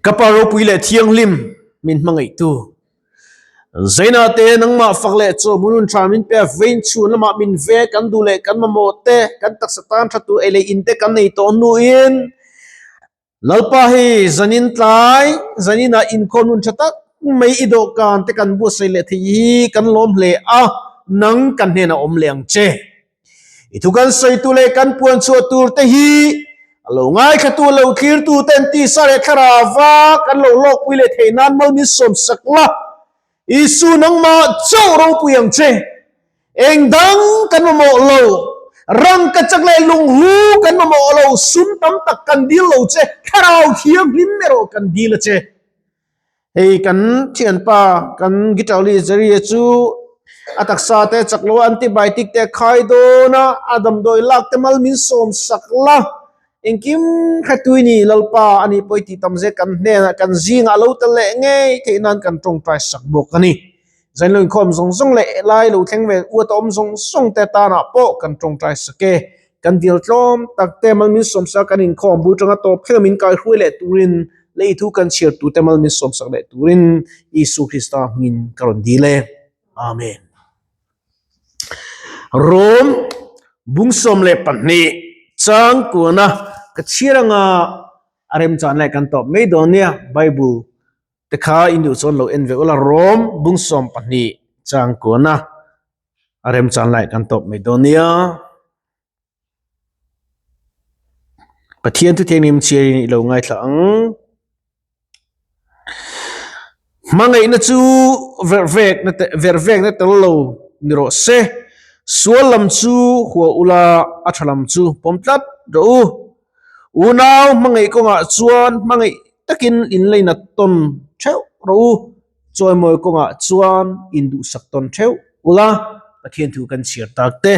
Ka Pa ropui leh thianghlim min hmangaihtu. Zaina te nangmah fak leh chaw hmunun tha min pe a, vein chhun lamah min ve, kan duh leh kan mamawh te, kan taksa tan tha tur ei leh in te kan nei tawh hnuin Lalpa hei zanin tlai, zaninah inkhawm hun tha tak mai i dawhkan te kan buatsaih leh theih hi kan lawm hle a, nang kan hnenah awm leh ang che. I thu kan sawitu leh kan puan chhuah tur te hi a lo ngaithlatu a lo thlirtu ten tisa leh thlarauva kan lo hlawkpui leh theih nan mal min sawmsak la. Isu nangmah chauh ropui ang che. Eng dang kan mamawh lo. Rangka chak leh lunghlu kan mamawh lo. Sum tam tak kan dil lo che. Thlarau thianghlim erawh kan dil a che. Hei kan thianpa kan guitar lead Jerry-a chu a taksa te chak lo a antibiotic te a khai dawn a, a damdawi lak te mal min sawm sak la, engkim kha tui ni Lalpa a nih pawh i tih tam zet kan hnenah kan zingah a lo tel leh ngei theih nan kan tawngtai sak bawk a ni. Zain lo inkhawm zawng zawng leh lai lo thleng ve uat a awm zawng zawng te tanah pawh kan tawngtai sak e. Kan dil tlawm tak te mal min sawmsak kan inkhawm bul tanga tawp thleng min kaihruai leh turin lei thu kan chhiar tu te mal min sawmsak leh turin Isu Krista hmingin ka rawn dil e. Amen. Rom bung 12 chang kuana ka chhiar anga a remchan leh kan tawp mai dawn nia Bible te kha in duh chuan lo en ve ula Rom bung 12 chang kuana A remchan lai kan tawp mai dawn nia. Pathian thuthianghlim chhiarin i lo ngaithla ang. Hmangaihna chu verhvekna te verhvekna tel lo ni rawh se. Sual lam chu hua ula a tha lam chu pawm tlat rawh u. Unau hmangaih kawngah chuan hmangaih takin inleinat tawn theuh rawh u. Chawimawi kawngah chuan induhsak tawn theuh ula, Pathian thu kan chhiar tak te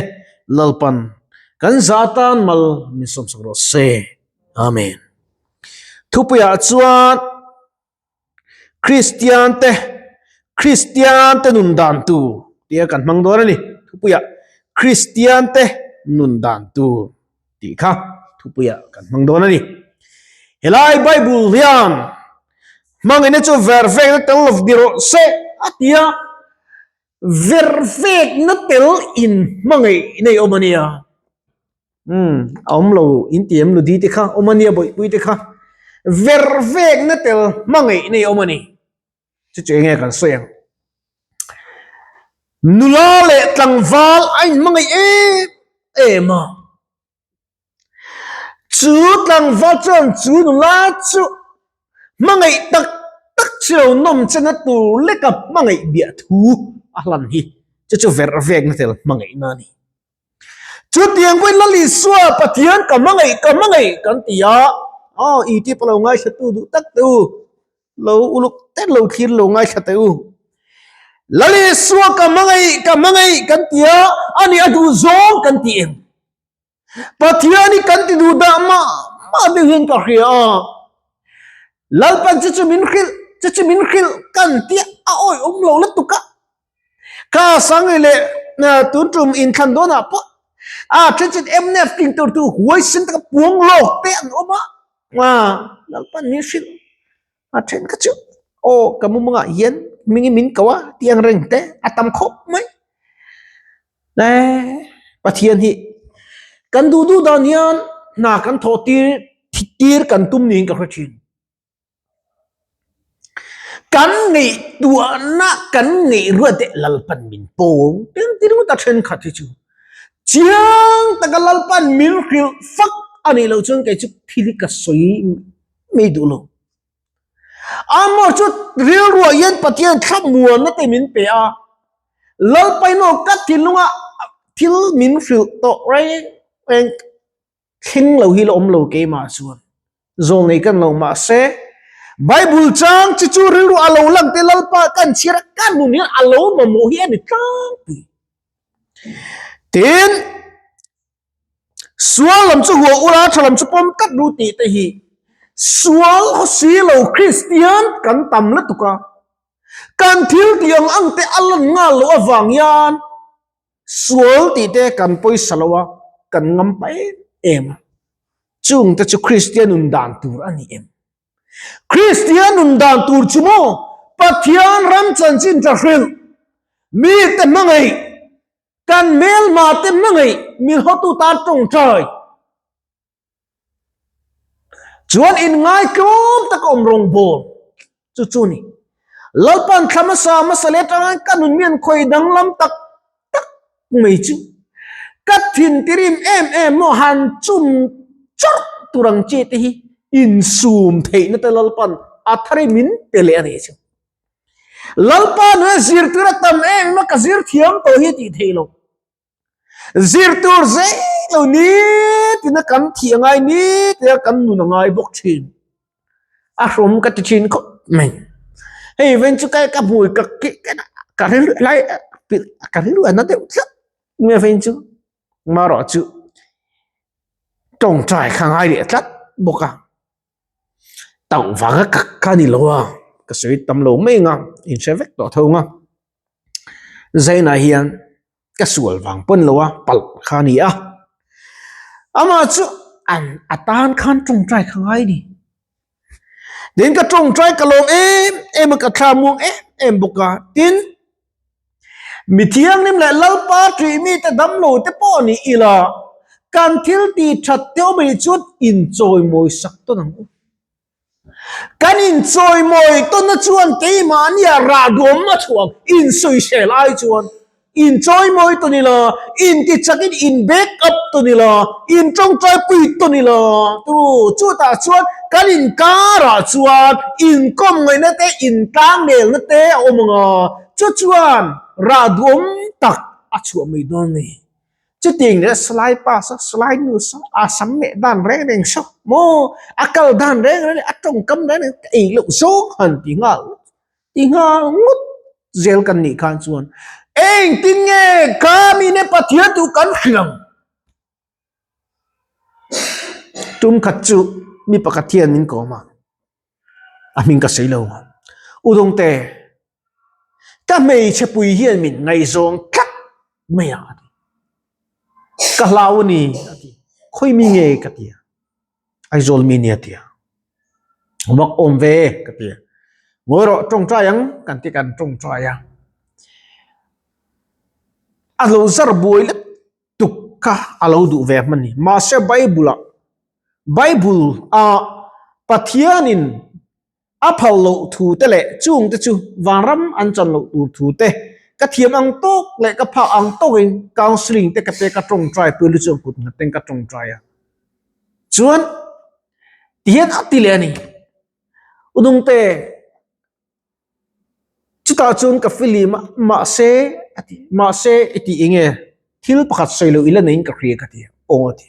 Lalpan kan za tan mal min sawmsak rawh se. Amen. Thupuiah chuan Kristian te Kristian te nun dan tur tia kan hmang dawn a ni. Thupuiah Kristian te nun dan tur tih kha thupuiah kan hmang dawn a ni. Helai Bible hian hmangina chu vervekna tel lo ni rawh se a ti a, vervekna tel in hmangaih nei awm a nia. Umm a awm lo in ti em Ludi te kha awm a nia Bawihpui te kha vervekna tel hmangaih nei awm a ni. Chu chu enge kan sawi ang. Nula leh tlangval a inhmangaih em em a. Chu tlangval chuan chu nula chu hmangaih tak tak chu lo nawm chena tur leka hmangaih biah thu a hlan hi. Chu chu verh vekna tel hmangaihna a ni. Chutiang pawhin Lal Isua Pathian ka hmangaih ka hmangaih kan ti a, aw i tip a lo ngaithlatu duh tak teh u, lo uluk te lo thlir lo ngaithla teh u. Lal Isua ka hmangaih ka hmangaih kan ti a, ani a duh zawng kan ti em? Pathian hi kan ti duh dah mah mah deuh hian ka hria a, Lalpan chu chu min hrilh chu chu min hrilh kan ti a, a awihawm lo lutuk a. Kha Sangi leh tun tum inthlan dawnah pawh a then chuan mnf tling tur chu huaisen taka puang lawk te an awm a, Lalpan min hrilh a then kha chu aw ka mumangah hian hmingin min ko a tih ang reng te a tam khawp mai. Pathian hi kan duh duh dan hian hna kan thawh tir tir kan tum niin ka hre thin. Kan ngaihtuahna kan ngaihruat te Lalpan min pawng teng ti ringawt a thenkhat hi chu chiang taka Lalpan min hrilh fak a nih loh chuan kei chu thil hi ka sawi mai duh lo. Amaw chu rilruah hian Pathian thlamuanna te min pe a, Lalpainaw ka thinlunga thil min hrilh tawh reng reng Thleng lo hi la awm lo keimah chuan zawng nei kan lo mahse Bible chang chi chu rilru a lo lang te Lalpa kan chhiar a kan nun hian a lo mamawh hi a ni tlangpui. Tin, sual lam chu hua ula tha lam chu pawm tlat ru tih te hi sual haw si lo Kristian kan tam lutuk a, kan thil tih ang ang te a lan nghal loh avang hian Sual tih te kan pawisa lo a, kan ngam pa em em a. Chung te chu Kristian nun dan tur a ni em? Kristian nun dan tur chu maw Pathian ram chanchin tha hrilh, mite hmangaih, kan hmelma te hmangaih min hotu tan tawngtai. Chuan inngaitlawm taka awm rawngbawl chu chu ni. Lalpan thla hmasa hmasa leh atangin ka nun mian khawi danglam tak tak mai chu ka thin tirim em em maw han chum chawrh tur ang chi te hi insum theihna te Lalpan a thar in min pe leh a nih chu. Lalpa nuna zirtir a tam em em a ka zir thiam tawh hi tih theih loh. Zir tur zei lo nitin a kan thih a ngai nitin a kan nun a ngai bawk thin. A hrawm ka ti thin khawp mai. Hei ven chu ka ka hmui ka ka rilru lai ka rilru a na deuh tlat mai a ven chu marawh chu tawngtai kha ngai leh tlat bawk a. Tauh vanga kak kha ni lo a ka sawi tam lo mai ang a inhre vek tawh tho ang a. Zainah hian ka sual vang pawn lo a palh kha a ni a amah chu an a tan khan tawngtai kha ngai ni tin ka tawngtai ka lawm em em a ka thla muang em em bawk a tin mi thianghlim leh lalpa ṭih mite damlo te pawh ni ila kan thil tih ṭhat te awm anih chuan inchawimawi sak tawn ang u. Kan inchawimawi tawnna chuan keimahnia rah duam a chhuak insawisel ai chuan inchawimawi tawn ila, intichakin in back up tawn ila, intawngtaipui tawn ila turu chutah chuan kan inkarah chuan inkawm ngaihna te intlangnelna te a awm ang a, chu chuan rah duam tak a chhuah mai dawn a ni. Chutiang leh salai pa saw, salai nu saw, a sam meh dan reng reng saw maw, a kal dan reng reng leh a tawngkam reng reng ka ei loh zawng han ti nghal ti nghal ngawt zel kan nih khan chuan engtin nge ka mine Pathian tu kan hrilh ang? Tum khat chu mi pakhat hian min kawm a, a hming ka sawi lo. U Dawngte, Ka hmeichhe pui hian min ngaihzawng tlat mai a a ti. Ka hlau a ni a ti. Khawi mi nge ka ti a. Aizawl mi nia ti a. Vak awm ve ka ti a. Ngawi rawh tawngtai ang kan ti kan tawngtai a. A lo zar buai let tuk kha a lo duh ve hman ni. Mahse Bible ah Bible ah Pathianin A phal loh thu te leh chung te chu vanram an chan loh tur thu te ka thiam ang tawk leh ka phak ang tawkin counselling te ka pek a tawngtai pui lu chuan kut nghat ten ka tawngtai a. Chuan tihian a ti leh a ni. Udungte chutah chuan ka filim a mahse a ti mahse i tih enge thil pakhat sawi loh ila neiin ka hria ka ti a aw a ti.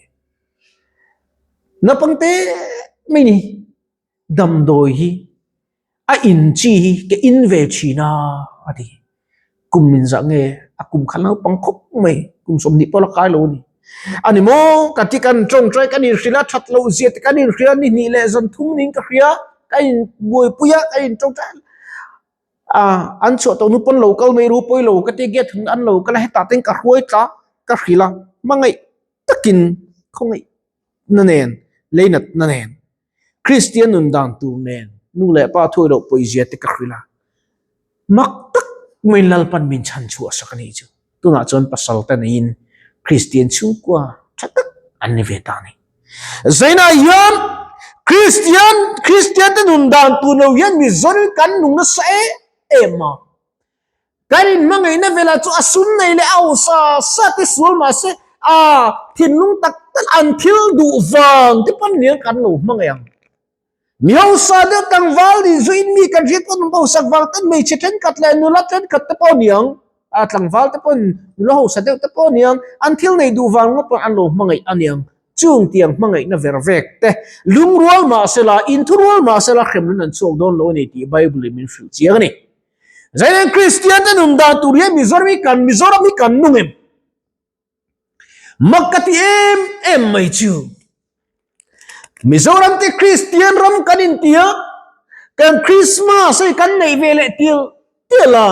Naupangte mai ni. Damdawi hi a in chi hi ka in ve thin a a ti. Kum min zah nge a kum kha naupang khawp mai kum 20 pawh la kai lo a ni. A ni maw ka ti kan tawngtai kan inhrilh a that loh zia te kan inhrilh a ni hnih leh zan thum niin ka hria ka in buaipui a ka in tawngtai a an chhuah tawh hnu pawn lo kal mai ru pawi lo ka ti gate an lo kal a hetah ten ka hruai tla ka hrilh a hmangaih takin khawngaih na nen, leinatna nen, Kristian nun dan tur nen, nu leh pa thuai loh pawizia te ka hrilh a, mak tak maiin Lalpan min chhan chhuah sak a nih chu. Tunah chuan pasal te neiin Kristian chhungkua tha tak an ni ve ta a ni. Zainah hian Kristian Kristian te nun dan tur lo hian Mizoram kan nung nasa em em a. Kan inhmangaihna velah chu a sum nei leh a hausa sa te sual mah se a thinlung tak tak an thil duh vang te pawn nia kan lo hmangaih ang. Mi hausa deuh tlangval nih zuiin mi kan hriat pawn an hausak vang ten hmeichhe thenkhat leh nula thenkhat te pawh niang a tlangval te pawn nula hausa deuh te pawh niang an thil nei duh vang ngawt pawn an lo hmangaih a niang. Chung tiang hmangaihna ver vek te lungrual mah sela inthurual mah sela hremlun an chhuak dawn lo a ni tih Bible in min hrilh chiang a ni. Zainen Kristian te nun dan tur hian Mizoram hi kan Mizoram hi kan nung em? Mak ka ti em em mai chu. Mizoram te Kristian ram kan intia kan Christmas hei kan neih ve leh til til a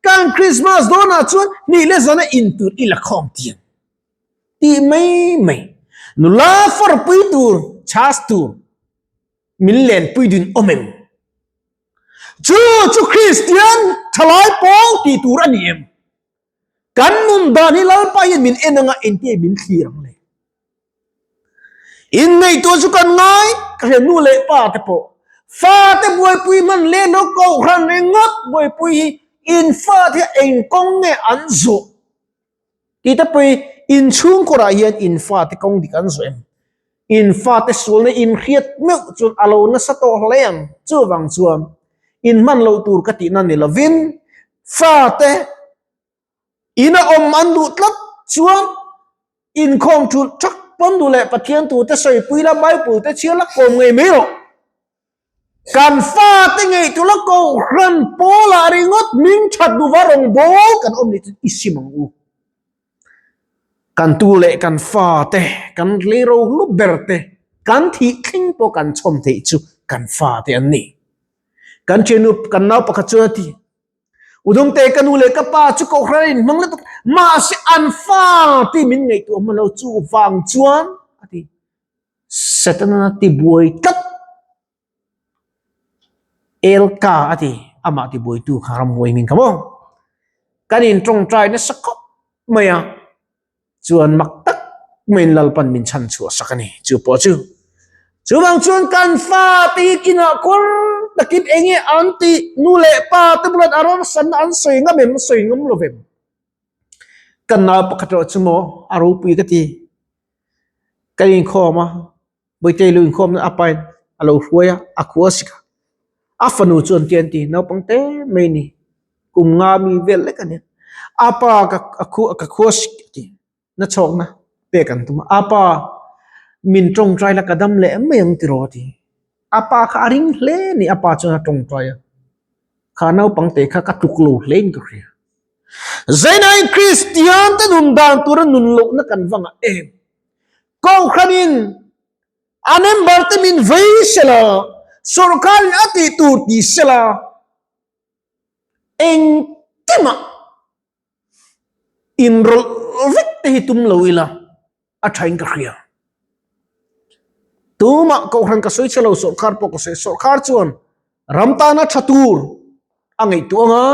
kan Christmas dawnah chuan hnih leh zana intur i la khawm tiang tih mai mai nula farpui tur chhas tur. Min lenpui dun awm em? Chu chu Kristian thalai pawl tih tur a ni em? Kan nun dan hi Lalpa hian min en anga engtiah min thlir ang le? Inneihtuah chu kan ngai, ka hria nu leh pa te pawh. Fate buaipui hman leh lo kohhran ringawt buaipui hi in fate hian eng kawng nge an zawh? Tih te pawh hi in chhungkawrah hian in fate kawng dik an zawh em? In fate sualna in hriat meuh chuan a lo nasa tawh hle ang. Chuvang chuan in hman loh tur ka tihna ni lovin fate ina awm an duh tlat chuan inkhawm thulh thak pawn duh leh Pathian tute sawipui la Bible te chhiar la kawm ngei mai rawh. Kan fate ngaihtuah la kohhran pawlah ringawt hming that duhva rawngbâwl kan awm nih chu i sim ang u. Kan tu leh kan fate, kan leiro hlu ber te, kan thih thleng pawh kan chhawm theih chu kan fate an ni. Kan thiannu, kan nau pakhat chuan a ti, Udawngte ka nu leh ka pa chu kohhran a inhmang lutuk, mahse an fate min ngaihtuah hman lo chuvang chuan a ti. Setana tibuai tlat Elka a ti, amah tibuaitu kha ramhuai hming kha maw? Kan intawngtai nasa khawp mai a, chuan mak tak maiin Lalpan min chhan chhuah sak a ni, chu pawh chu. Chuvang chuan kan fate hi kinah kawr takin eng nge an tih, nu leh pa te bulah a ramsanna an sawi ngam em, sawi ngam lo vem? Kan nau pakhat erawh chu maw a ropui ka ti. Kan inkhawm a, Bawitei lo inkhawm na a pain a lo hruai a, a khua sik a. A fanu chu an ti an ti, naupang te mai a ni, kum nga mi vel lek a nia. A pa ka ka khua sik a ti, na chhawkna pek an tum a, a pa min tawngtai la ka dam leh mai ang tiraw a ti. A pa kha a ring hle a ni, a pa chuan a tawngtai a, kha naupang te kha ka tluk lo hle in ka hria. Zainain Kristian te nun dan tura nun lohna kan va ngah em? Kohhranin a member te min vei sela, sawrkarin a tih tur ti sela, engkimah inrawlh vek te hi tum lo ila a thain ka hria. Tumah kohhran ka sawi che lo, sawrkar pawh ka sawi. Sawrkar chuan ram tana tha tur a ngaihtuah anga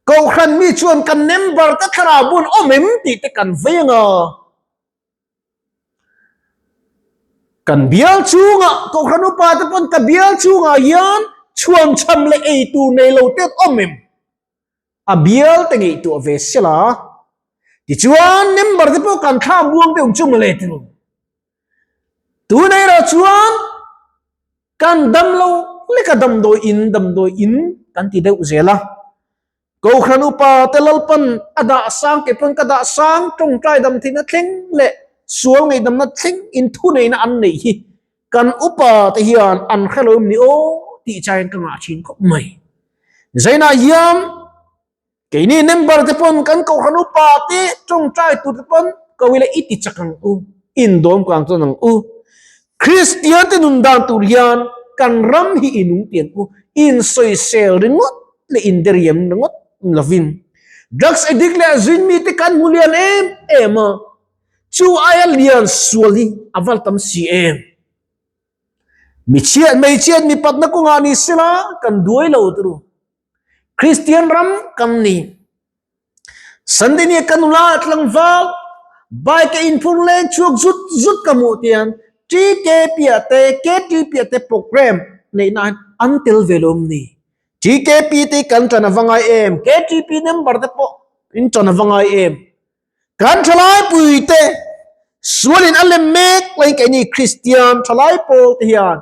kohhran mi chuan kan member te thlarau bun awm em tih te kan vei anga kan bial chungah kohhran upa te pawn ka bial chungah hian chhuan chham leh ei tur nei lo te an awm em? A bial te ngaihtuah ve sela, tichuan member te pawh kan thla muang deuh chu mawle ti lo. Tun erawh chuan kan dam lo lek a damdawi in damdawi in kan ti deuh zel a. Kohhran upa te Lalpan a dah sang ke pawn ka dah sang tawngtai dam theihna thleng leh sual ngaihdamna thleng in thuneihna an neih hi Kan upa te hian an hre lo em ni aw tih chaiin ka ngah thin khawp mai. Zainah hian keini member te pawn kan kohhran upa te tawngtai tur te pawn ko ila i ti chak ang u, indawm kang chuan ang u. Kristian te nun dan tur hian kan ram hi i nung pian u, insawisel ringawt leh inderiam ringawt lovin. Drugs addict leh zuin mite kan hmu lian em em a. Chu aia lian sual hi a val tam si em? Mi chhiat hmeichhiat mipatna kawngah ni sela kan duai lo turu. Kristian ram kan ni. Sunday ni ka nula tlangval bike a inphur leng chhuak zut zut ka hmuh tian TKP ah te KTP ah te program neihna ah hian an tel ve lo em ni? TKP te kan ṭan a va ngai em? KTP member te pawh in ṭan a va ngai em? Kan thalai puite sualin a lem mek laiin keini Kristian thalai pawl te hian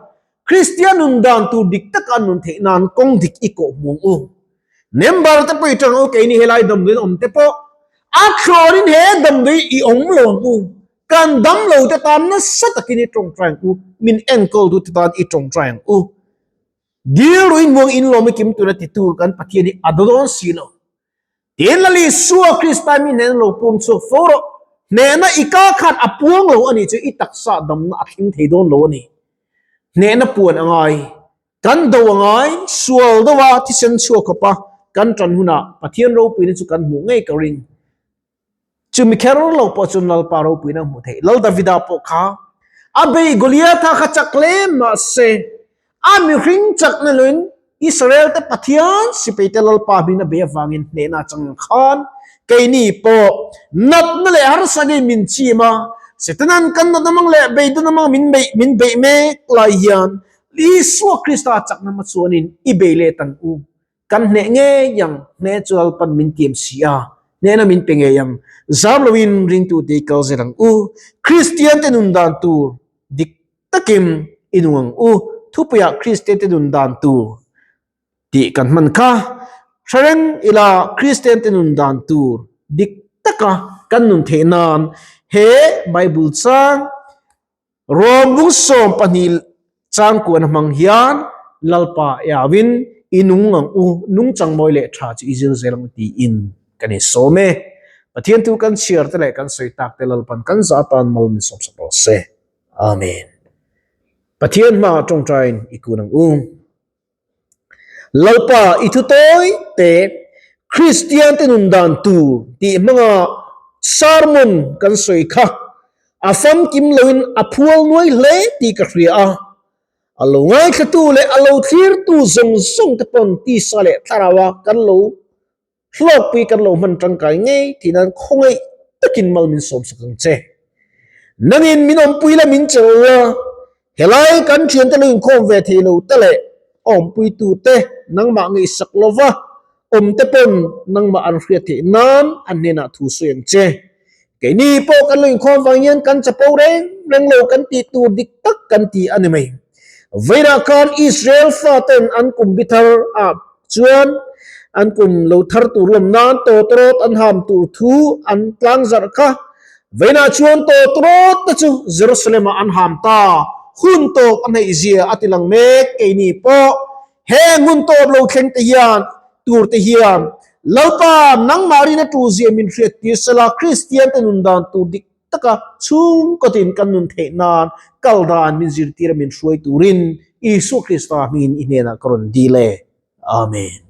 Kristian nun dan tur dik taka an nun theih nan kawng dik i kawh hmu ang u. Member te pawh i tang ang u keini helai damdawiin awm te pawh a thlawrin he damdawi i awm lo ang u. Kan dam lo te tan nasa takin i tawngtai ang u, min enkawl tu te tan i tawngtai ang u. Dil ruin muang inlawm i kim tura titu kan Pathian hi a dawn si lo. Tin Lal Isua Krista mi hnena lo puang chhuak fo rawh. Hnehna i ka khan a puang lo a nih chu i taksa damna a thleng thei dawn lo a ni. Hnehna puan a ngai, kan do a ngai, sual do a thisen chhuak khawp a kan tan hunah Pathian ropuina chu kan hmuh ngei ka ring. Chumi kher lo pawh chuan Lalpa ropuina a hmuh theih. Lal Davida pawh kha. A beih Goliatha kha chak hle mahse, a mihring chakna loin Israel te Pathian sipaite Lalpa hming a bei avangin hnehna a chang ang khan keini pawh natna leh harsa ngei min chim a, Setanan kan natna mang leh beidawna mang min beih min beih mek lai hian Isua Krista chakna hma chuanin i bei let ang u. Kan hneh ngei ang, hneh chu Lalpan min tiam si a, hnehna min pe ngei ang. Zam loin ringtute i kal zel ang u. Kristian te nun dan tur dik takin i nung ang u. Thupuiah Kristian te nun dan tur tih kan hman kha. Hre reng ila Kristian te nun dan tur dik taka kan nun theih nan he Bible chang Rom bung 12 changkuan hmang hian Lalpa eawin i nung ang u, nungchang mawi leh tha chu i zir zel ang tiin kan insawm e. Pathian thu kan chhiar te leh kan sawi tak te Lalpan kan za atan mal min sawmsak rawh se. Amen. Pathian hmaah tawngtaiin i kun ang u. Lalpa i thu tawi te Kristian te nun dan tur tih hmanga sermon kan sawi kha a famkim loin a phual nuai hle tih ka hria a. A lo ngaithlatu leh a lo thlirtu zawng zawng te pawn tisa leh thlaraua kan lo Hlawkpui kan lo hman tangkai ngei tih nan khawngaih takin mal min sawmsak ang che. Nangin min awmpui la min che lo a, helai kan thiante lo inkhawm ve thei lo te leh a awmpuitu te nangmah ngaihsak lova awm te pawn nangmah an hriat theih nan an hnenah thu sawi ang che. Keini pawh kan lo inkhawm vang hian kan chapo reng reng lo kan tih tur dik tak kan ti a ni mai. Vawiinah khan Israel faten an kum bi thar ah chuan an kum lo thar tur lawm nan tawtawrawt an ham tur thu an tlang zarh kha. Vawiinah chuan tawtawrawt te chu Jerusalem ah an ham ta. Hun tawp a hnaih zia a ti lang mek keini pawh Heng hun tawp lo thleng te hian tur te hian Lalpa nangmah rina tul zia min hriat tir sela Kristian te nun dan tur dik taka chhungkawtin kan nun theih nan kal dan min zirtir a min hruai turin Isua Krista hmingin i hnenah ka rawn dil e. Amen.